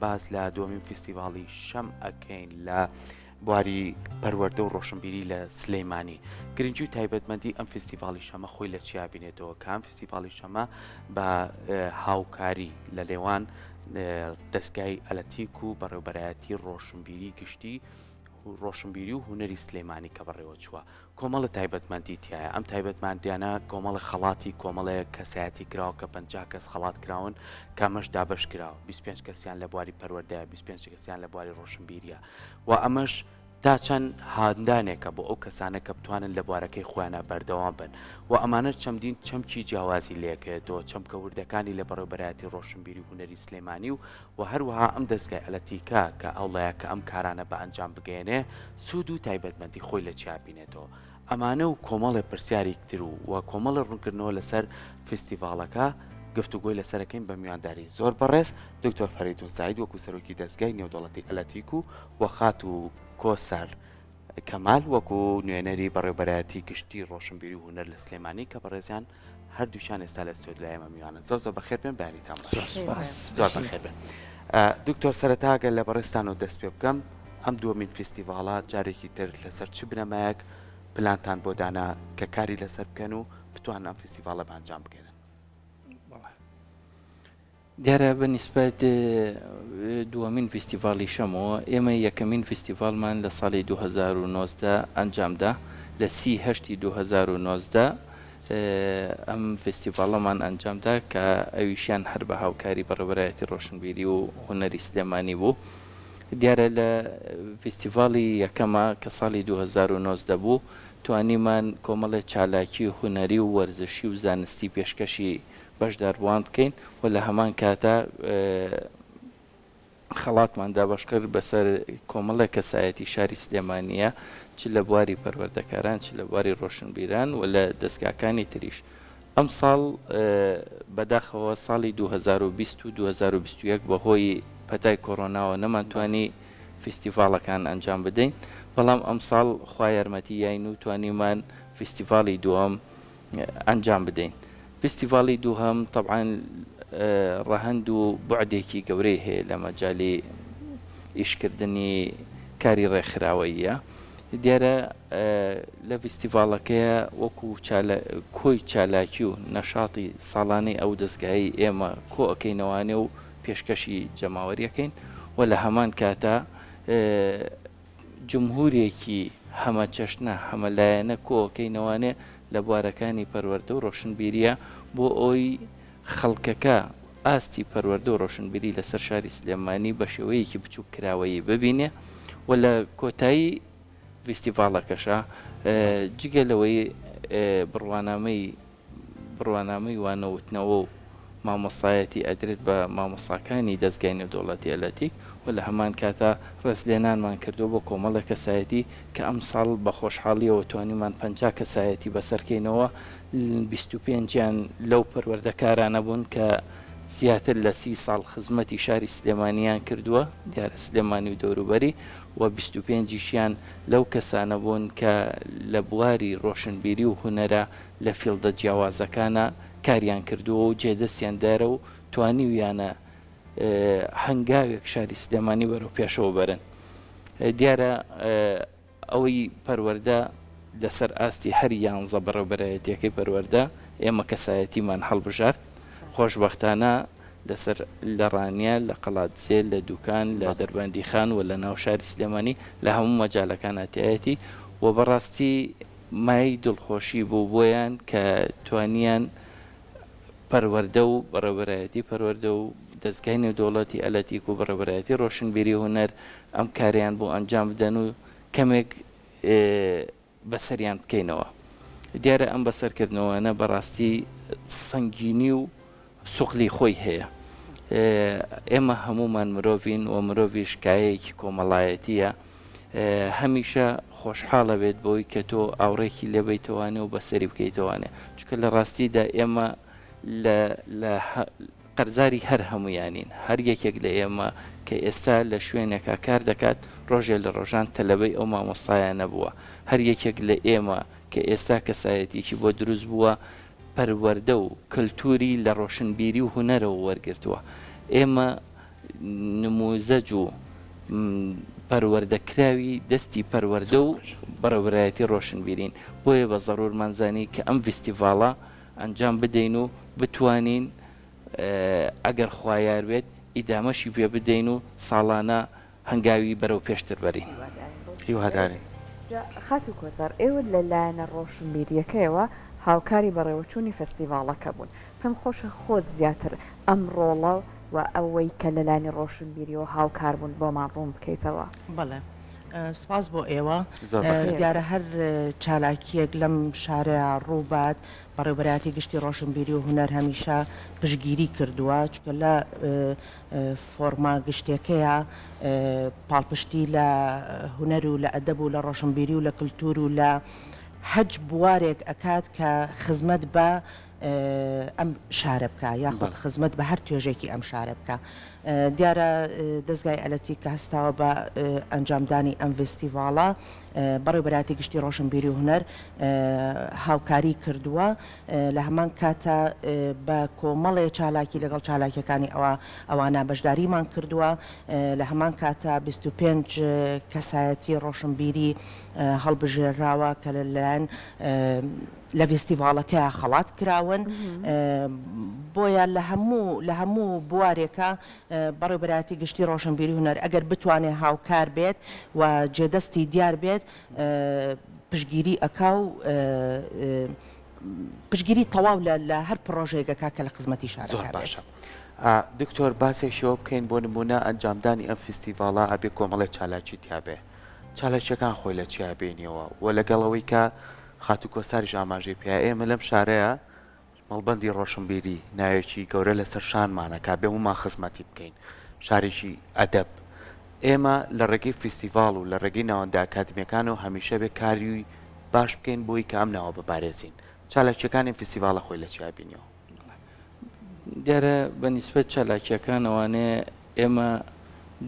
باس لە دووەمین فیستیڤاڵی شەم ئەکەین لە بواری پەروەردە و ڕۆشنبیری لە سلەیمانی. گرنگی و تایبەتمەندی ئەم فیستیڤاڵی شەمە خۆی لە چیا بینێتەوە کە ئەم فیستیڤاڵی شەمە بە هاوکاری لە نێوان دەستگای ئەلەتیک و بەڕێوبەرایەتی ڕۆشنبیری گشتی ڕۆشنبیری و هونەری سلێمانی کە بەڕێوە چووە کۆمەڵە تایبەتمەندی تایە ئەم تایبەتمەندیانە کۆمەڵە خەڵاتی کۆمەڵەیە کەسایەتی کراوە کە 50 کەس خەڵات کراون کامەش دابش کراوە 25 کەسیان لە بواری پەروەردەیە 25 کەسیان لە بواری ڕۆشنبیریە و ئەمەش تا چەند هاندانێکە بۆ ئەو کەسانە کە بتوانن لە بوارەکەی خۆیانا بەردەوام بن و ئەمانە چەمدین چەمکی جیاوازی لێکەوێتەوە چەمکە وردەکانی لە بەڕێوبەرایەتی ڕۆشنبیری و هونەری سلێمانی و و هەروەها ئەم دەزگای ئەلەتیکە کە ئەوڵەیە کە ئەم کارانە بە ئەنجام بگەیەنێ سوود و تایبەتمەندی خۆی لە چیا بینێتەوە ئەمانە و کۆمەڵێ پرسیاری تر و و کۆمەڵێ ڕوونکردنەوە لەسەر فیستیڤاڵەکە گفتوگۆی لەسەرەکەین بە میوانداری زۆر بەڕێز دکتۆر فەریدون سەعید وەکو سەرۆکی دەزگای نێودەوڵەتی ئەلەتیک و و خاتوو کۆسەر کەمال وەکو نوێنەری بەڕێوبەرایەتی گشتی ڕۆشنبیری و هونەر لە سلێمانی کە بەڕێزیان هەردووکیان ئێستا لە ستۆدیۆی ئێمە میوانن زۆر زۆر بەخێر بێن بەیانیتان باش زۆر بەخێر بێن دکتۆر سەرەتا گەر لە بەڕێزتانەوە دەست پێ بکەم ئەم دووەمین فیستیڤاڵە جارێکی تر لەسەر چ بنەمایەک پلانتان بۆ دانا کە کاری لەسەر بکەن و بتوانن ئەم فیستیڤاڵە بە ئەنجام بگەێنن؟ دیارە بە نیسبەت دووەمین فیستیڤاڵی شەمۆ، ئێمە یەکەمین فیستیڤاڵمان لە ساڵی 2019 ئەنجامدا، لە سی هەشتی 2019 ئەم فیستیڤاڵەمان ئەنجامدا کە ئەویشیان هەر بە هاوکاری بەڕێوەبەرایەتی ڕۆشنبیری و هونەری سلێمانی بوو. دیارە لە فیستیڤاڵی یەکەما کە ساڵی 2019 بوو، توانیمان کۆمەڵێ چالاکی هونەری و وەرزشی و زانستی پێشکەشی بەشداربووان بکەین و لە هەمان کاتا خەڵاتمان دابەش کرد بەسەر کۆمەڵێک کەسایەتی شاری سلێمانییە چ لە بواری پەروەردەکاران چ لە بواری ڕۆشنبیران و لە دەزگاکانی تریش. ئەمساڵ بەداخەوە ساڵی 2020 و 2021 بەهۆی پەتای کۆرۆناوە نەمانتوانی فیستیڤاڵەکان ئەنجام بدەین، بەڵام ئەمساڵ خوا یارمەتی یاین و توانیمان فیستیڤاڵی دووەم ئەنجام بدەین. فیستیڤاڵی دووهەم تەبعەن ڕەهەند و بوعدێکی گەورەی هەیە لە مەجالی ئیشکردنی کاری ڕێکخراوەییە. دیارە لە ڤیستیڤاڵەکەیا وەکو کۆی چالاکی و نەشاتی ساڵانەی ئەو دەزگایەی ئێمە کۆ ئەکەینەوانێ و پێشکەشی جەماوەری ئەکەین و لە هەمان کاتا جمهورێکی هەمەچەشنە، هەمەلایەنە کۆکەینەوانێ لە بوارەکانی پەروەردە و ڕۆشنبیرییە بۆ ئەوەی خەڵکەکە ئاستی پەروەردە و ڕۆشنبیری لەسەر شاری سلێمانی بە شێوەیەکی بچووک کراوەیی ببینێ و لە کۆتایی ڤیستیڤاڵەکەشا جگە لەوەی بڕوانامەی بڕوانامەی وانەوتنەوە و مامۆستایەتی ئەدرێت بە مامۆستاکانی دەزگای نێودەوڵەتی ئەلەتیک و لە هەمان کاتا ڕێزلێنانمان کردووە بۆ کۆمەڵێک کەسایەتی کە ئەمساڵ بە خۆشحاڵیەوە توانیمان 50 کەسایەتی بەسەرکەینەوە 25 یان لەو پەروەردەکارانە بوون کە زیاتر لە سی ساڵ خزمەتی شاری سلێمانیان کردووە دیارە سلێمانی و دەوروبەری و 25 یشیان لەو کەسانە بوون کە لە بواری ڕۆشنبیری و هونەرە لە field ە جیاوازەکانا کاریان کردووە و جێدەستیان دیارە و توانیویانە هەنگاوێک شاری سلێمانی بەرەو پێشەوە بەرن. دیارە ئەوەی پەروەردە لەسەر ئاستی هەر یانزە بەڕێوبەرایەتیەکەی پەروەردە ئێمە کەسایەتیمان هەڵبژارد خۆشبەختانە لەسەر لە ڕانیە، لە قەڵادزێ، لە دوکان، لە دەربەندیخان و لە ناو شاری سلێمانی لە هەموو مەجالەکانا تیایەتی و بەڕاستی مایەی دڵخۆشی بوو بۆیان کە توانیان پەروەردە و بەڕێوەبەرایەتی پەروەردە و دەزگای نێودەوڵەتی ئەلەتیک و بەڕێوەبەرایەتی ڕۆشنبیری هونەر ئەم کارەیان بۆ ئەنجام بدەن و کەمێک بەسەریان بکەینەوە. دیارە ئەم بەسەرکردنەوانە بەڕاستی سەنگینی و سوقلی خۆی هەیە. ئێمە هەموومان مرۆڤین و مرۆڤیش کایەیەکی کۆمەڵایەتییە. هەمیشە خۆشحاڵە بێت بەوەی کە تۆ ئاوڕێکی لێ بەیتەوانێ و بەسەری بکەیتەوانێ. چونکە لە ڕاستیدا ئێمە لە لە قەرزاری هەر هەموویانین. هەر یەکێک لە ئێمە کە ئێستا لە شوێنێکا کار دەکات، ڕۆژێ لە ڕۆژان تەلەبەی ئەو مامۆستایانە بووە. هەر یەکێک لە ئێمە کە ئێستا کەسایەتییەکی بۆ دروست بووە، پەروەردە و کەلتوری لە ڕۆشنبیری و هونەرەوە وەرگرتووە. ئێمە. نموزەج و پەروەردەکراوی دەستی پەروەردە و بەڕێوەبەرایەتی ڕۆشنبیرین، بۆیە بە زەروورمان زانی کە ئەم ڤیستیڤاڵە ئەنجام بدەین و بتوانین ئەگەر خوا یار بێت ئیدامەشی پێ بدەین و ساڵانە هەنگاوی بەرەو پێشتر بەرین. هیوادارین. جا خاتوو کۆسار ئێوە لە لایەنە ڕۆشنبیرییەکەیەوە هاوکاری بەڕێوەچوونی فێستیڤاڵەکە بوون، پێم خۆشە خۆت زیاتر ئەم ڕۆڵە و ئەوەی کە لە لایەنی ڕۆشنبیرییەوە هاوکار بوون بۆمان ڕوون بکەیتەوە. بەڵێ سپاس بۆ ئێوە. زۆر بەخێر. دیارە هەر چالاکییەک لەم شارەیا ڕووبات بەڕێوبەرایەتی گشتی ڕۆشنبیری و هونەر هەمیشە پشتگیری کردووە، چونکە لە فۆڕمە گشتیەکەیا پاڵپشتی لە هونەر و لە ئەدەب و لە ڕۆشنبیری و لە کلتور و لە هەچ بوارێک ئەکات کە خزمەت بە ئەم شارە بکا یاخود خزمەت بە هەر توێژێکی ئەم شارە بکا. دیارە دەزگای ئەلەتیک کە هەستاوە بە ئەنجامدانی ئەم ڤێستیڤاڵە بەڕێوبەرایەتی گشتی ڕۆشنبیری و هونەر هاوکاری کردووە لە هەمان کاتا بە کۆمەڵێ چالاکی لەگەڵ چالاکیەکانی ئەوە ئەوانە بەشداریمان کردووە لە هەمان کاتا 25 کەسایەتی ڕۆشنبیری هەڵبژێراوە کە لەلایەن لە ڤێستیڤاڵەکەیا خەڵات کراون بۆیە لە هەموو لە هەموو بوارێکا بەڕێوبەرایەتی گشتی ڕۆشنبیری هونەر ئەگەر بتوانێ هاوکار بێت و جێدەستی دیار بێت پشتگیری ئەکا و پشتگیری تەواو لە لە هەر پڕۆژەیەک ئەکا کە لە خزمەتی زۆر شارەکە بێت. باشە دکتۆر باسێکی ئەوە بکەین بۆ نمونە ئەنجامدانی ئەم فیستیڤاڵە ئەبێ کۆمەڵێ چالاکی تیابێ چالاکیەکان خۆی لە چیا بینیەوە و لەگەڵ ئەوەی کە خاتوو کۆساریش ئاماژەی پێیا ئێمە لەم شارەیە مەڵبەندی ڕۆشنبیری ناوێکی گەورە لەسەر شانمانە کا بێ هەموومان خزمەتی بکەین شارێکی ئەدەب ئێمە لە ڕێگەی فیستیڤاڵ و لە ڕێگەی ناوەندە ئەکادمیەکانەوە هەمیشە بێ کاری باش بکەین بۆی کە ئەم ناوە بپارێزین چالاکیەکانی ئەم فیستیڤاڵە خۆی لە چیا بینیەوە؟ دیارە بە نیسبەت چالاکیەکانەوانێ ئێمە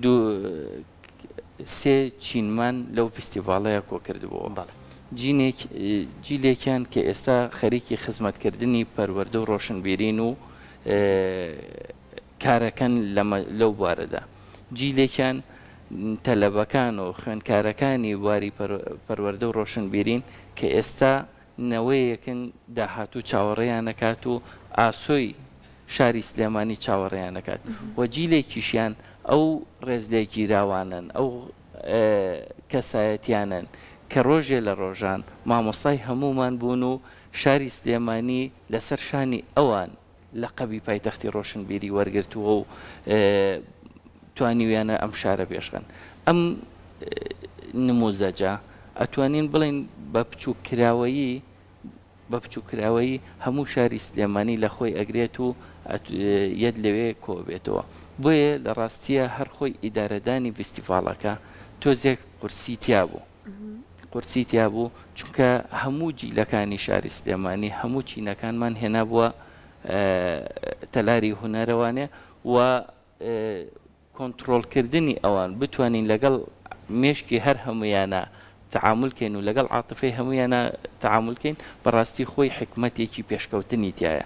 دوو سێ چینمان لەو فیستیڤاڵەیا کۆ کردبۆوە. بەڵێ. جینێک جیلێکیان کە ئێستا خەریکی خزمەتکردنی پەروەردە و ڕۆشنبیرین و کارەکەن لەمە لەو بوارەدا. جیلێکیان تەلەبەکان و خوێندکارەکانی بواری پەروەردە و ڕۆشنبیرین کە ئێستا نەوەیەکن داهاتوو چاوەڕێیان ئەکات و ئاسۆی شاری سلێمانی چاوەڕێیان ئەکات و جیلێکیشیان ئەو ڕێزلێگیراوانەن، ئەو کەسایەتیانەن کە ڕۆژێ لە ڕۆژان مامۆستای هەموومان بوون و شاری سلێمانی لەسەر شانی ئەوان لەقەبی پایتەختی ڕۆشنبیری وەرگرتووە و توانیویانە ئەم شارە پێشخەن. ئەم نموزەجە ئەتوانین بڵێین بە بچووککراوەیی بە بچووککراوەیی هەموو شاری سلێمانی لە خۆی ئەگرێت و یەت لەوێ کۆبێتەوە. بۆیە لە ڕاستییا هەر خۆی ئیدارەدانی ڤیستیڤاڵەکە تۆزێک قورسی تیا بوو. قورسی تیا بوو، چونکە هەموو جیلەکانی شاری سلێمانی، هەموو چینەکانمان هێنابووە تەلاری هونەرەوانێ و کۆنتڕۆڵکردنی ئەوان، بتوانین لەگەڵ مێشکی هەر هەموویانا تەعامول کەین و لەگەڵ عاتفەی هەموویانا تەعامول کەین، بەڕاستی خۆی حیکمەتێکی پێشکەوتنی تیایە.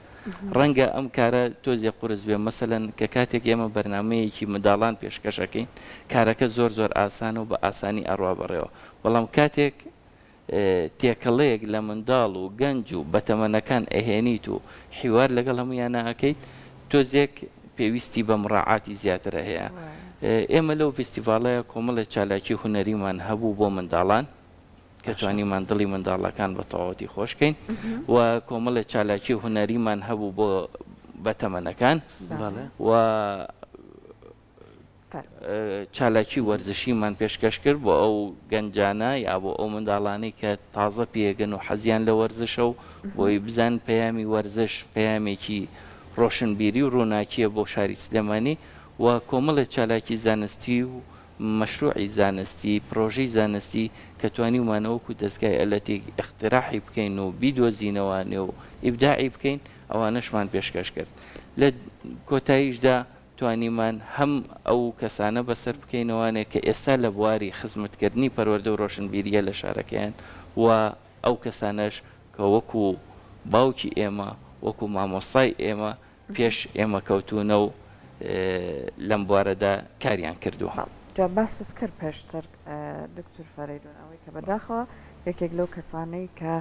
ڕەنگە ئەم کارە تۆزێ قورس بێ، مەسەلەن کە کاتێک ئێمە بەرنامەیەکی منداڵان پێشکەش ئەکەین، کارەکە زۆر زۆر ئاسانە و بە ئاسانی ئەڕوا بەڕێوە، بەڵام کاتێک تێکەڵەیەک لە منداڵ و گەنج و بەتەمەنەکان ئەهێنیت و حیوار لەگەڵ هەموویانا ئەکەیت، تۆزێک پێویستی بە مڕاعاتی زیاترە هەیە. ئێمە لەو ڤیستیڤاڵەیا کۆمەڵێ چالاکی هونەریمان هەبوو بۆ منداڵان کە توانیمان دڵی منداڵەکان بە تەواوەتی خۆش کەین و کۆمەڵێ چالاکی هونەریمان هەبوو بۆ بەتەمەنەکان و چالاکی وەرزشیمان پێشکەش کرد بۆ ئەو گەنجانە یا بۆ ئەو منداڵانەی کە تازە پێگەن و حەزیان لە وەرزشە و بۆی بزان پەیامی وەرزش پەیامێکی ڕۆشنبیری و ڕووناکیە بۆ شاری سلێمانی و کۆمەڵێ چالاکی زانستی و مەشروعی زانستی، پرۆژەی زانستی کە توانیومانە وەکو دەزگای ئەلەتیک ئیقتراحی بکەین و بیدۆزینەوانێ و ئیبداعی بکەین ئەوانەشمان پێشکەش کرد. لە کۆتاییشدا توانیمان هەم ئەو کەسانە بەسەر بکەینەوانێ کە ئێستا لە بواری خزمەتکردنی پەروەردە و ڕۆشنبیرییە لە شارەکەیان و ئەو کەسانەش کە وەکو باوکی ئێمە، وەکو مامۆستای ئێمە پێش ئێمە کەوتوونە و. لەم بوارەدا کاریان کردووە. جا باست کرد پێشتر دکتور فەرەیدون ئەوەی کە بەداخەوە یەکێک لەو کەسانەی کە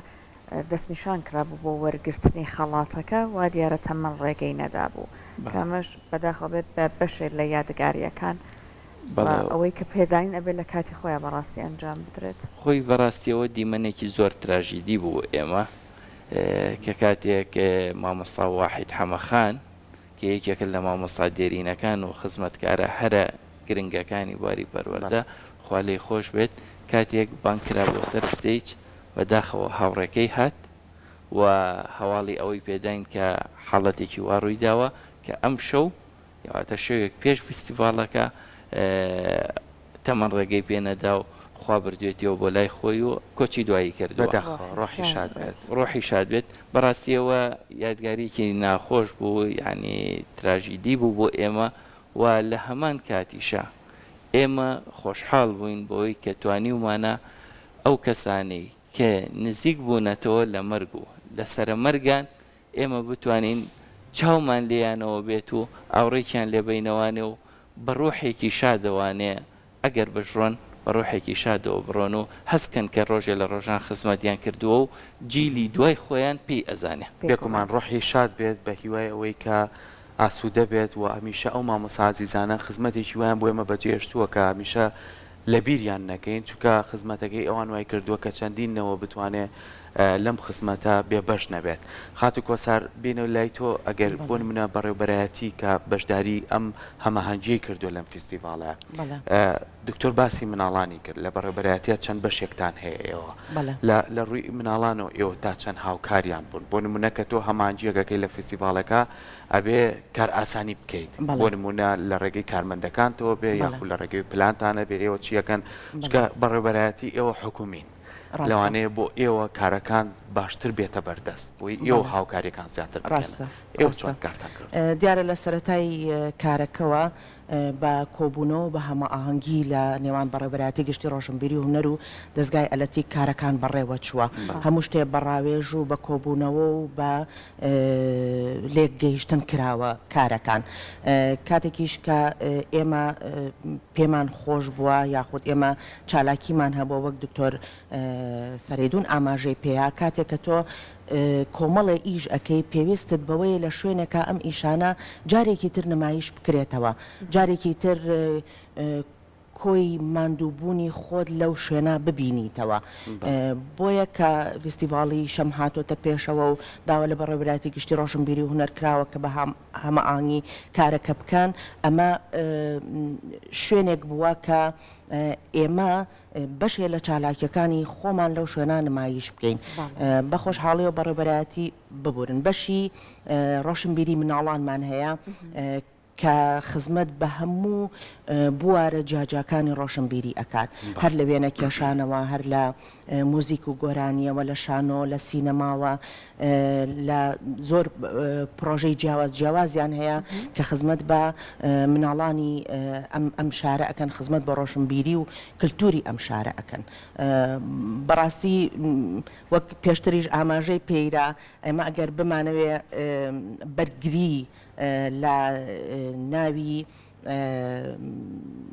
دەستنیشان کرابوو بۆ وەرگرتنی خەڵاتەکە وا دیارە تەمەن ڕێگەی نەدابوو کە ئەمەش بەداخەوە بێت بە بەشێک لە یادگارییەکان و ئەوەی کە پێزانین ئەبێت لە کاتی خۆیا بەڕاستی ئەنجام بدرێت. خۆی بەڕاستی ئەوە دیمەنێکی زۆر تراژیدی بوو بۆ ئێمە کە کاتێک مامۆستا واحید حەمەخان کە یەکێکە لە مامۆستا دێرینەکان و خزمەتکارە هەرە گرنگەکانی بواری پەروەردە خوا لێی خۆش بێت کاتێک بانگ کرا بۆ سەر stage بەداخەوە هاوڕێکەی هات و هەواڵی ئەوەی پێداین کە حاڵەتێکی وا ڕوویداوە کە ئەمشەو واتە شەوێک پێش فیستیڤاڵەکە تەمەن ڕێگەی پێ نەدا و خوا بردوێتیەوە بۆ لای خۆی و کۆچی دوایی کردووە. بەداخەوە ڕۆحی شاد بێت. ڕۆحی شاد بێت. بەڕاستی ئەوە یادگاریەکی ناخۆش بوو یانی تراژیدی بوو بۆ ئێمە و لە هەمان کاتیشا ئێمە خۆشحاڵ بووین بەوەی کە توانیومانە ئەو کەسانەی کە نزیک بوونەتەوە لە مەرگ و لە سەرەمەرگان ئێمە بتوانین چاومان لێیانەوە بێت و ئاوڕێکیان لێ بەینەوانێ و بە ڕوحێکی شادەوانێ ئەگەر بشڕۆن بە ڕوحێکی شادەوە بڕۆن و هەست کەن کە ڕۆژێ لە ڕۆژان خزمەتیان کردووە و جیلی دوای خۆیان پێی ئەزانێ. بێگومان ڕۆحی شاد بێت بە هیوای ئەوەی کە ئاسوودە بێت و هەمیشە ئەو مامۆستا ئازیزانە خزمەتێکی وایان بۆ ئێمە بەجێهێشتووە کە هەمیشە لەبیریان نەکەین چونکە خزمەتەکەی ئەوان وای کردووە کە چەندین نەوە بتوانێ لەم خزمەتە بێ بەش نەبێت. خاتوو کۆسار بێینەوە لای تۆ ئەگەر بۆ نمونە بەڕێوبەرایەتی کە بەشداری ئەم هەماهەنگیەی کردووە لەم فیستیڤاڵە دکتۆر باسی مناڵانی کرد لە بەڕێوبەرایەتیە چەند بەشێکتان هەیە ئێوە لە لە ڕووی مناڵانەوە ئێوە تا چەند هاوکاریان بوون بۆ نمونە کە تۆ هەماهەنگیەکەکەی لە فیستیڤاڵەکە ئەبێ کارئاسانی بکەیت بۆ نمونە لە ڕێگەی کارمەندەکانتەوە بێ یاخود لە ڕێگەی پلانتانە بێ ئێوە چیەکەن چونکە بەڕێوبەرایەتی ئێوە حکومین لەوانەیە بۆ ئێوە کارەکان باشتر بێتە بەردەست بۆی ئێوە هاوکاریەکان زیاتر بکەن ئێوە چۆن کارتان کرد؟ دیارە لە سەرەتای کارەکەوە بە کۆبوونەوە و بە هەمەئاهەنگی لە نێوان بەڕێوەبەرایەتی گشتی ڕۆشنبیری و هونەر و دەزگای ئەلەتیک کارەکان بەڕێوە چووە. هەموو شتێ بە ڕاوێژ و بە کۆبوونەوە و بە لێک گەیشتن کراوە کارەکان. کاتێکیش کە ئێمە پێمان خۆش بووە یاخود ئێمە چالاکیمان هەبووە وەک دکتۆر فەرەیدوون ئاماژەی پێیا کاتێک کە تۆ کۆمەڵێ ئیش ئەکەی پێویستت بەوەیە لە شوێنێکا ئەم ئیشانە جارێکی تر نمایش بکرێتەوە جارێکی تر کۆی ماندووبوونی خۆت لەو شوێنە ببینیتەوە بۆیە کە فیستیڤاڵی شەم هاتۆتە پێشەوە و داوا لە بەڕێوەبەرایەتی گشتی ڕۆشنبیری و هونەر کراوە کە بە هەمەئاهەنگی کارەکە بکەن ئەمە شوێنێک بووە کە ئێمە بەشێ لە چالاکیەکانی خۆمان لەو شوێنە نمایش بکەین. بە خۆشحاڵیەوە بەڕێوبەرایەتی ببورن بەشی ڕۆشنبیری مناڵانمان هەیە کە خزمەت بە هەموو بوارە جیاجیاکانی ڕۆشنبیری ئەکات هەر لە وێنە کێشانەوە هەر لە موزیک و گۆرانیەوە لە شانۆ لە سینەماوە لە زۆر پڕۆژەی جیاواز جیاوازیان هەیە کە خزمەت بە مناڵانی ئەم ئەم شارە ئەکەن خزمەت بە ڕۆشنبیری و کلتوری ئەم شارە ئەکەن بەڕاستی وەک پێشتریش ئاماژەی پێیرا ئێمە ئەگەر بمانەوێ بەرگری لە ناوی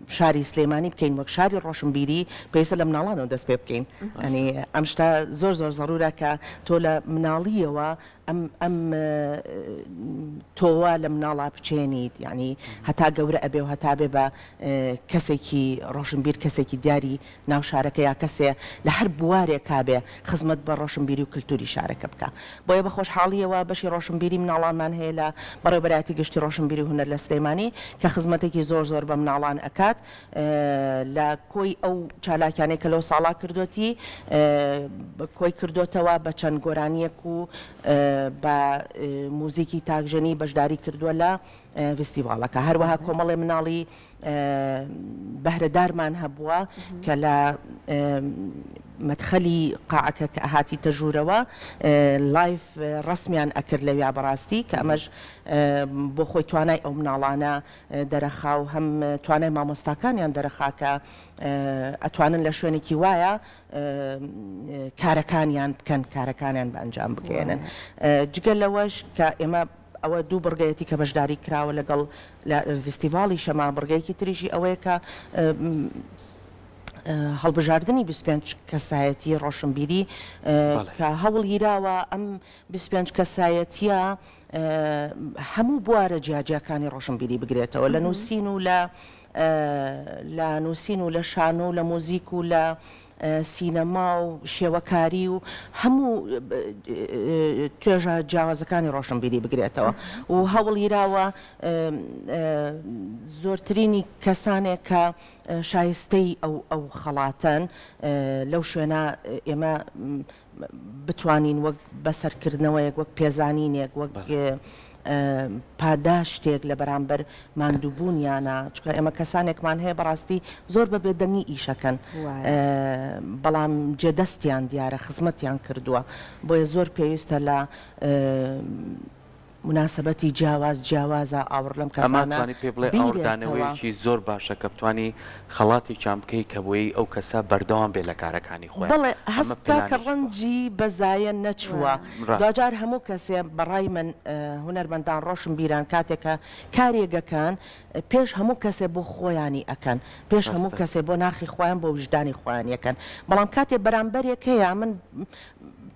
شاری سلێمانی بکەین وەک شاری ڕۆشنبیری پێویستە لە مناڵانەوە دەست پێ بکەین ئەنی ئەم شتە زۆر زۆر زەرورە کە تۆ لە مناڵیەوە ئەم ئەم تۆوە لە مناڵا بچێنیت یعنی هەتا گەورە ئەبێ و هەتا بێ بە کەسێکی ڕۆشنبیر کەسێکی دیاری ناو شارەکە یا کەسێ لە هەر بوارێکا بێ خزمەت بە ڕۆشنبیری و کلتوری شارەکە بکا. بۆیە بە خۆشحاڵییەوە بەشی ڕۆشنبیری مناڵانمان هەیە لە بەڕێوەبەرایەتی گشتی ڕۆشنبیری و هونەر لە سلێمانی کە خزمەتێکی زۆر زۆر بە مناڵان ئەکات لە کۆی ئەو چالاکیانەی کە لەو ساڵا کردۆتی کۆی کردۆتەوە بە چەند گۆرانییەک و بە موزیکی تاکژەنی بەشداری کردووە لە ڤیستیڤاڵەکە. هەروەها کۆمەڵێ مناڵی بەهرەدارمان هەبووە کە لە مەدخەلی قاعەکە کە ئەهاتیتە ژوورەوە live ڕەسمیان ئەکرد لەویا بەڕاستی کە ئەمەش بۆ خۆی توانای ئەو مناڵانە دەرەخا و هەم توانای مامۆستاکانیان دەرەخا کە ئەتوانن لە شوێنێکی وایە کارەکانیان بکەن کارەکانیان بە ئەنجام بگەیەنن جگە لەوەش کە ئێمە. ئەوە دوو بڕگەیەتی کە بەشداری کراوە لەگەڵ لە ڤیستیڤاڵی شەما، بڕگەیەکی تریشی ئەوەیە کە هەڵبژاردنی 25 کەسایەتی ڕۆشنبیری کە هەوڵیراوە ئەم 25 کەسایەتیە هەموو بوارە جیاجیاکانی ڕۆشنبیری بگرێتەوە لە نووسین و لە لە نووسین و لە شانۆ و لە موزیک و لە سینەما و شێوەکاری و هەموو توێژە جیاوازەکانی ڕۆشنبیری بگرێتەوە و هەوڵیراوە زۆرترینی کەسانێک کە شایستەی ئەو ئەو خەڵاتەن لەو شوێنە ئێمە بتوانین وەک بەسەرکردنەوەیەک، وەک پێزانینێک، وەک پاداشتێک لە بەرامبەر ماندووبوونیانە، چونکە ئێمە کەسانێکمان هەیە بەڕاستی زۆر بە بێدەنگی ئیشەکەن، بەڵام جێدەستیان دیارە، خزمەتیان کردووە، بۆیە زۆر پێویستە لە موناسەبەتی جیاواز جیاوازە ئاوڕ لەم ئەمە کەسانە توانی پێ بڵێ بیرێتەوە. ئاوڕدانەوەیەکی زۆر باشە کە بتوانی خەڵاتێکیان بکەی کە بۆیەی ئەو کەسە بەردەوام بێ لە کارەکانی خۆیان بەڵێ ئەمە هەست بکا کە پلانێکی باش. ڕەنجی بە زایە نەچووە. ڕاستە. دواجار هەموو کەسێ بە ڕای من هونەرمەندان ڕۆشنبیران کاتێ کە کارێک ئەکەن پێش هەموو کەسێ بۆ خۆیانی ئەکەن پێش هەموو ڕاستە. کەسێ بۆ ناخی خۆیان بۆ ویژدانی خۆیانی ئەکەن بەڵام کاتێ بەرامبەرێک هەیە من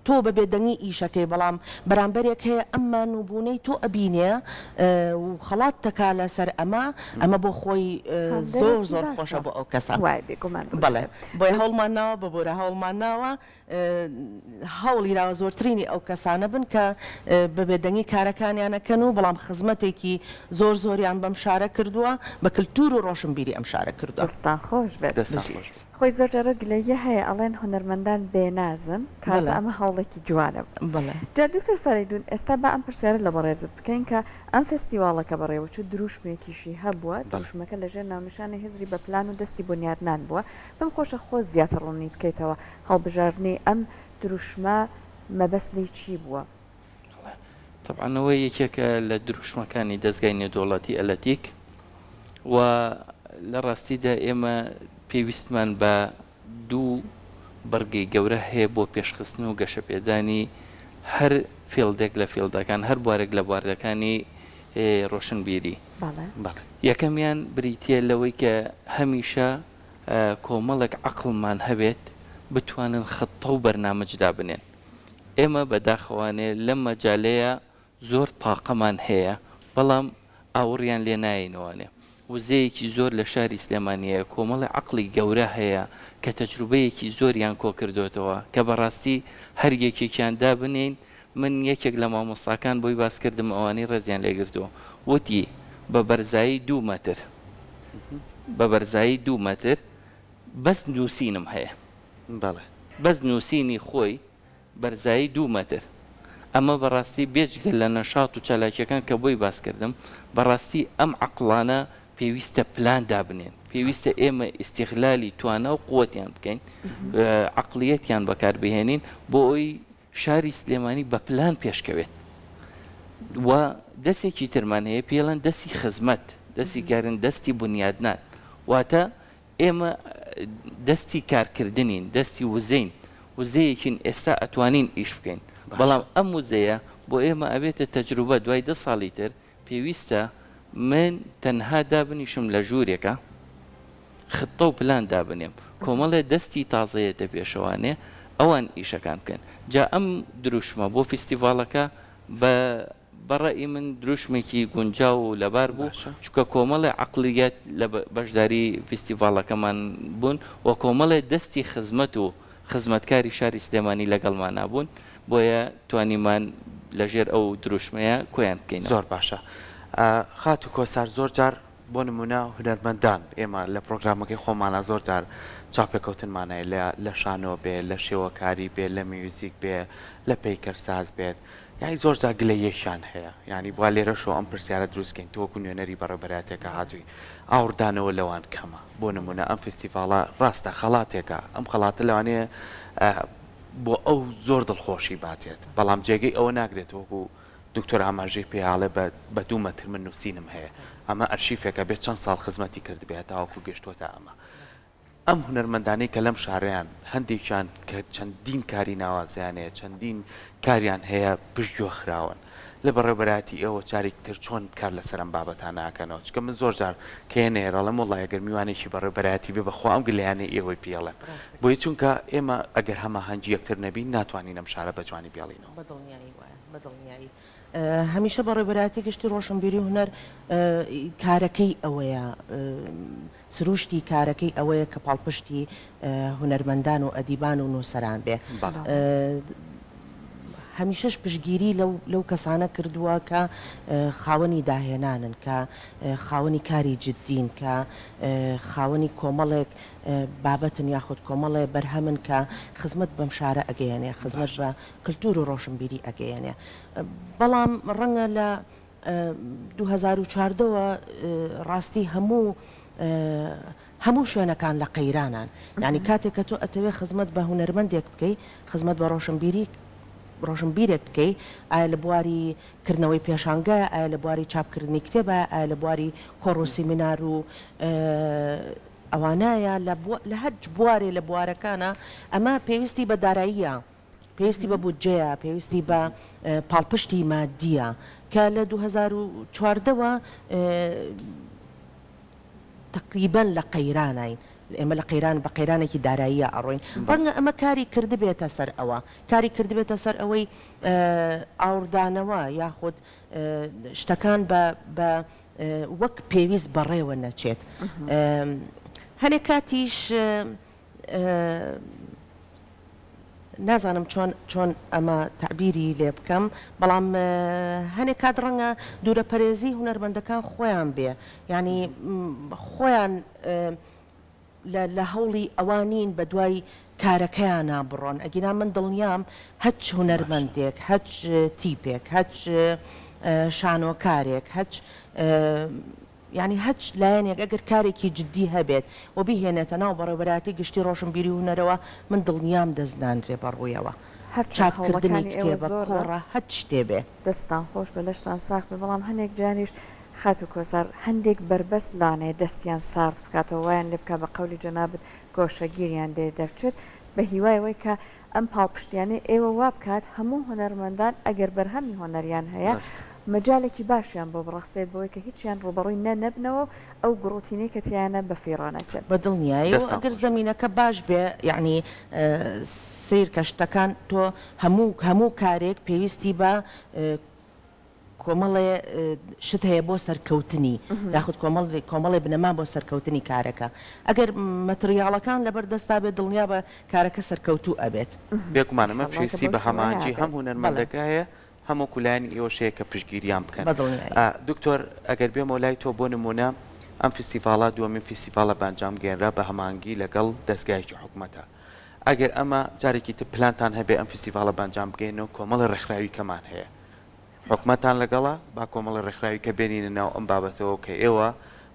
تۆ بە بێدەنگی ئیشەکەی بەڵام بەرامبەرێک هەیە ئەم مانووبوونەی تۆ ئەبینێ و خەڵات تەکا لەسەر ئەمە ئەمە بۆ خۆی زۆر هاندەرێکی زۆر باشە خۆشە بۆ ئەو کەسە وایە بێگومان خۆش بەڵێ بێت. بۆیە هەوڵمان ناوە ببورە هەوڵمان ناوە هەوڵی راوە زۆرترینی ئەو کەسانە بن کە بە بێدەنگی کارەکانیان ئەکەن و بەڵام خزمەتێکی زۆر زۆریان بەم شارە کردووە بە کلتور و ڕۆشنبیری ئەم شارە کردووە. دەستتان خۆش بێت. دەستان بژیت. خۆش بێت. خۆی زۆر جارە گلەییە هەیە ئەڵێن هونەرمەندان بێ نازن کەواتە بەڵێ. ئەمە هەوڵێکی جوانە. بەڵێ. جا دکتۆر فەرەیدون ئێستا با ئەم پرسیارە لە بەڕێزت بکەین کە ئەم فێستیواڵە کە بەڕێوەچوو دروشمێکیشی هەبووە بەڵێ. دروشمەکە لە ژێر ناونیشانی هزری بە پلان و دەستی بونیادنان بووە پێم خۆشە خۆت زیاتر ڕوونی بکەیتەوە هەڵبژاردنی ئەم دروشمە مەبەست لێی چی بووە؟ بەڵێ تەبعەن ئەوە یەکێکە لە دروشمەکانی دەزگای نێودەوڵەتی ئەلەتیک و لە ڕاستیدا ئێمە پێویستمان بە دوو بڕگەی گەورە هەیە بۆ پێشخستن و گەشەپێدانی هەر field ێک لە field ەکان هەر بوارێک لە بواردەکانی ڕۆشنبیری. بەڵێ. یەکەمیان بریتییە لەوەی کە هەمیشە کۆمەڵێک عەقڵمان هەبێت بتوانن خطە و بەرنامەج دابنێن. ئێمە بە داخەوانێ لەم مەجالەیا زۆر تاقەمان هەیە بەڵام ئاوڕیان لێ نایەینەوانێ. وزەیەکی زۆر لە شاری سلێمانی هەیە، کۆمەڵێ عەقڵی گەورە هەیە کە تەجروبەیەکی زۆریان کۆکردۆتەوە کە بەڕاستی هەر یەکێکیان دابنێین من یەکێک لە مامۆستاکان بۆی باس کردم ئەوانەی ڕێزیان لێ گرتووە وتی بە بەرزایی دوو مەتر بە بەرزایی دوو مەتر بەس نووسینم هەیە. بەڵێ. بەس نووسینی خۆی بەرزایی دوو مەتر. ئەمە بەڕاستی بێجگە لە نەشات و چالاکیەکان کە بۆی باس کردم، بەڕاستی ئەم عەقڵانە پێویستە پلان دابنێن، پێویستە ئێمە ئیستیغلالی توانا و قوەتیان بکەین، عەقڵیەتیان بەکار بهێنین بۆ ئەوەی شاری سلێمانی بە پلان پێشکەوێت و دەستێکی ترمان هەیە پێڵێن دەستی خزمەت، دەستی کارن، دەستی بونیادنان، واتە ئێمە دەستی کارکردنین، دەستی وزەین، وزەیەکین ئێستا ئەتوانین ئیش بکەین، بەڵام ئەم وزەیە بۆ ئێمە ئەبێتە تەجروبە دوای دە ساڵی تر پێویستە من تەنها دابنیشم لە ژوورێکا خطە و پلان دابنێم، کۆمەڵێ دەستی تازە یەتە پێشەوانێ ئەوان ئیشەکان بکەن. جا ئەم دروشمە بۆ فیستیڤاڵەکە بە بە ڕەئی من دروشمێکی گونجاو و لەبار بوو، باشە. چونکە کۆمەڵێ عەقڵییەت لە بەشداری فیستیڤاڵەکەمان بوون و کۆمەڵێ دەستی خزمەت و خزمەتکاری شاری سلێمانی لەگەڵمانا بوون، بۆیە توانیمان لە ژێر ئەو دروشمەیە کۆیان بکەینەوە. زۆر باشە خاتوو کۆسار، زۆر جار بۆ نموونە هونەرمەندان ئێمە لە پرۆگرامەکەی خۆمانا زۆر جار چاوپێکەوتنمان هەیە لە لە شانۆ بێ، لە شێوەکاری بێ، لە میوزیک بێ، لە پەیکەرساز بێت، یانی زۆر جار گلەییەکیان هەیە یانی با لێرەشەوە ئەم پرسیارە دروست کەین تۆ وەکو نوێنەری بەڕێوبەرایەتیەکە هاتووی ئاوڕدانەوە لەوان کەمە بۆ نمونە ئەم فیستیڤاڵە ڕاستە خەڵاتێکە ئەم خەڵاتە لەوانەیە بۆ ئەو زۆر دڵخۆشی باتێت بەڵام جێگەی ئەوە ناگرێت وەکو دکتۆر ئاماژەی پێیاڵێ بە بە دوو مەتر من نووسینم هەیە ئەمە ئەرشیفێکە بێت چەند ساڵ خزمەتی کردبێ هەتاوەکو گەشتووەتە ئەمە ئەم هونەرمەندانەی کە لەم شارەیان، هەندێکیان کە چەندین کاری ناوازەیان هەیە، چەندین کاریان هەیە پشتگوێ خراون. لە بەڕێوەبەرایەتی ئێوە جارێکی تر چۆن کار لەسەر ئەم بابەتانە ئەکەنەوە چونکە من زۆر جار کە یەنە ئێرە ئەڵێم وەڵای ئەگەر میوانێکی بەڕێوەبەرایەتی بێ بەخوا ئەم گلەیانەی ئێوەی پێ ئەڵێم بۆیە چونکە ئێمە ئەگەر هەماهەنگی یەکتر نەبین ناتوانین ئەم شارە بە جوانی بێڵینەوە. بە دڵنیایی وایە بە دڵنیایی هەمیشە بەڕێوەبەرایەتی گشتی ڕۆشنبیری و هونەر کارەکەی ئەوەیە سروشتی کارەکەی ئەوەیە کە پاڵپشتی هونەرمەندان و ئەدیبان و نووسەران بێ. هەمیشەش پشتگیری لەو کەسانە کردووە کە خاوەنی داهێنانن، کە خاوەنی کاری جددین، کە خاوەنی کۆمەڵێک بابەتن یاخود کۆمەڵێ بەرهەمن کە خزمەت بەم شارە ئەگەیەنێ، خزمەت بە کلتور و ڕۆشنبیری ئەگەیەنێ. بەڵام ڕەنگە لە 2014 وە ڕاستی هەموو هەموو شوێنەکان لە قەیرانان یانی کاتێک کە تۆ ئەتەوێ خزمەت بە هونەرمەندێک بکەی خزمەت بە ڕۆشنبیری ڕۆشنبیرێک بکەی ئایا لە بواری کردنەوەی پێشانگایە ئایا لە بواری چاپکردنی کتێبە ئایا لە بواری کۆڕ و سیمینار و ئەوانایە لە هەر بوارێ لە بوارەکانە ئەمە پێویستی بە داراییە پێویستی بە بودجەیە، پێویستی بە پاڵپشتی مادییە، کە لە 2014 وە تەقریبەن لە قەیراناین، ئێمە لە قەیران بە قەیرانێکی داراییە ئەڕۆین، ڕەنگە ئەمە کاری کردبێتە سەر ئەوە، کاری کردبێتە سەر ئەوەی ئاوڕدانەوە یاخود شتەکان بە بە وەک پێویست بەڕێوە نەچێت. هەنێک کاتیش نازانم چۆن چۆن ئەمە تەعبیری لێ بکەم بەڵام هەنێک کات ڕەنگە دوورەپەرێزی هونەرمەندەکان خۆیان بێ یانی خۆیان لە هەوڵی ئەوە نین بە دوای کارەکەیانا بڕۆن ئەگینا من دڵنیام هەچ هونەرمەندێک هەچ تیپێک هەچ شانۆکارێک هەچ یانی هەچ لایەنێک ئەگەر کارێکی جدی هەبێت و بیهێنێتە ناو بەڕێوەبەرایەتی گشتی ڕۆشنبیری و هونەرەوە من دڵنیام دەست نانرێ بە ڕوویەوە. هەرچەند چاپکردنی هەوڵەکانی ئێوە کتێبە، زۆرە. کۆڕە، هەچ شتێ بێ. دەستتان خۆش بێ لەشتان ساغ بێ بەڵام هەنێک جاریش خاتوو کۆسار هەندێک بەربەست لانەیە دەستیان سارد بکاتەوە وایان لێ بکا بە قەولی جەنابت گۆشەگیریان لێ دەرچێت بە هیوای ئەوەی کە ئەم پاڵپشتیانەی ئێوە وابکات هەموو هونەرمەندان ئەگەر بەرهەمی هونەریان هەیە مەجالێکی باشیان بۆ بڕەخسێت بۆی کە هیچیان ڕووبەڕووی نە نەبنەوە و ئەو گوڕوتینەی کە تیایانە بەفیڕۆ نەچێت. بە دڵنیایەوە دەستان ئەگەر خۆش بێت. زەمینەکە باش بێ یەعنی سەیرکە شتەکان تۆ هەموو هەموو کارێک پێویستی بە کۆمەڵێ شت هەیە بۆ سەرکەوتنی یاخود کۆمەڵ کۆمەڵێ بنەما بۆ سەرکەوتنی کارەکە ئەگەر مەتریاڵەکان لەبەر دەستا بێت دڵنیابە کارەکە سەرکەوتوو ئەبێت. بێگومان ئەمە ئیشەڵا کە پێویستی بەو بە شێوەیە هەماهەنگی هەم بێت. بەڵێ. هونەرمەندەکە هەیە هەم وەکو لایەنی ئێوەش هەیە کە پشتگیریان بکەن. بە دڵنیایی. دکتۆر ئەگەر بێمەوە لای تۆ بۆ نموونە ئەم فیستیڤاڵە دووەمین فیستیڤاڵە بە ئەنجام گەیەنرا بە هەماهەنگی لەگەڵ دەزگایەکی حکومەتە ئەگەر ئەمە جارێکی تر پلانتان هەبێ ئەم فیستیڤاڵە بە ئەنجام بگەیەننەوە کۆمەڵی ڕێکخراوی کەمان هەیە حکومەتان لەگەڵە با کۆمەڵی ڕێکخراوی کە بێنینە ناو ئەم بابەتەوە کە ئێوە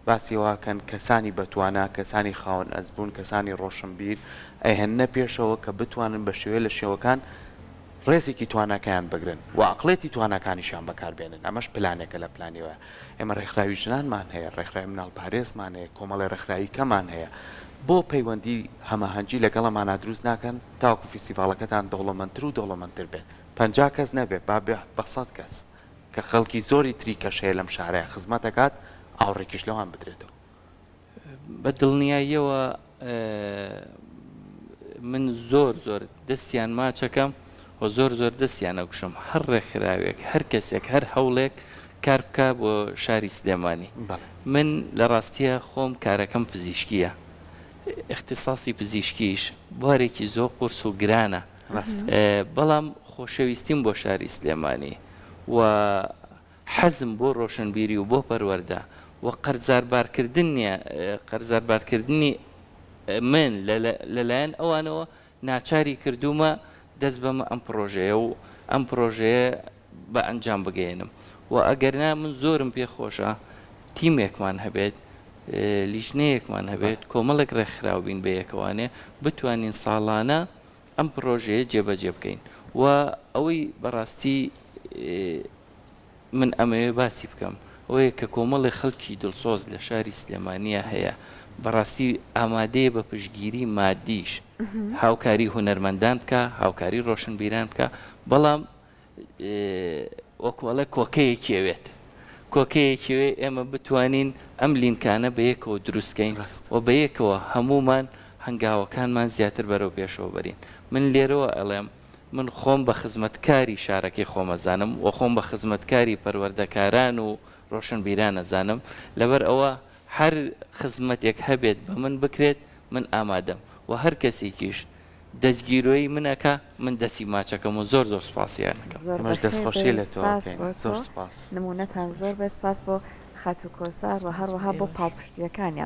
باسی وا کەن کەسانی بەتوانا کەسانی خاوەن ئەزموون کەسانی ڕۆشنبیر ئەیهێننە پێشەوە کە بتوانن بە شێوەیە لە شێوەکان ڕێزێکی تواناکەیان بگرن و ئەقڵێتی تواناکانیشیان بەکار بێنن ئەمەش پلانێکە لە پلانیەوەیە ئێمە ڕێکخراوی ژنانمان هەیە ڕێکخراوی مناڵپارێزمان هەیە کۆمەڵی ڕێکخراوی کەمان هەیە بۆ پەیوەندی هەماهەنگی لەگەڵەمانا دروست ناکەن تاوەکو فیستیڤاڵەکەتان دەوڵەمەندتر و دەوڵەمەندتر بێت 50 کەس نەبێت با بێت بە سەد کەس کە خەڵکی زۆری تری کەش هەیە لەم شارەیا خزمەت ئەکات ئاوڕێکیش لەوان بدرێتەوە. بە دڵنیاییەوە من زۆر زۆر دەستیان ماچەکەم و زۆر زۆر دەستیان ئەکوشم هەر ڕێکخراوێک هەر کەسێک هەر هەوڵێک کار بکا بۆ شاری سلێمانی من لە ڕاستیە خۆم کارەکەم پزیشکیە ئیختیساسی پزیشکیش بوارێکی زۆر قورس و گرانە بەڵام خۆشەویستیم بۆ شاری سلێمانی و حەزم بۆ ڕۆشنبیری و بۆ پەروەردە و قەرزاربارکردنی من لەلایەن ئەوانەوە ناچاری کردوومە دەست بەمە ئەم پڕۆژەیە و ئەم پڕۆژەیە بە ئەنجام بگەیەنم و ئەگەرنا من زۆرم پێ خۆشە تیمێکمان هەبێت لیژنەیەکمان هەبێت کۆمەڵێک ڕێکخراو بین بە یەکەوانێ بتوانین ساڵانە ئەم پڕۆژەیە جێبەجێ بکەین و ئەوەی بەڕاستی من ئەمەوێ باسی بکەم ئەوەیە کە کۆمەڵێ خەڵکی دڵسۆز لە شاری سلێمانییە هەیە بەڕاستی ئامادەیە بە پشتگیری مادیش هاوکاری هونەرمەندان بکا هاوکاری ڕۆشنبیران بکا بەڵام. وەکو ئەڵێ کۆکەیەکی ئەوێت کۆکەیەکی ئەوێ ئێمە بتوانین ئەم لینکانە بەیەکەوە دروست کەین و بەیەکەوە هەموومان هەنگاوەکانمان زیاتر بەرەو پێشەوە بەرین. من لێرەوە ئەڵێم من خۆم بە خزمەتکاری شارەکەی خۆم ئەزانم و خۆم بە خزمەتکاری پەروەردەکاران و ڕۆشنبیران ئەزانم لەبەر ئەوە هەر خزمەتێک هەبێت بە من بکرێت من ئامادەم و هەر کەسێکیش دەستگیرۆیی من ئەکا من دەستی ماچەکەم و زۆر زۆر سوپاسیان ئەکەم. زۆر ئێمەش بەخێر دەستخۆشی بێی لە تۆ سپاس ئەکەین بۆ زۆر تۆ سپاس. نمونەتان زۆر بێ سپاس بۆ خاتوو کۆسار و سپاس بۆ هەروەها بۆ ئێوەش. پاڵپشتیەکانیان.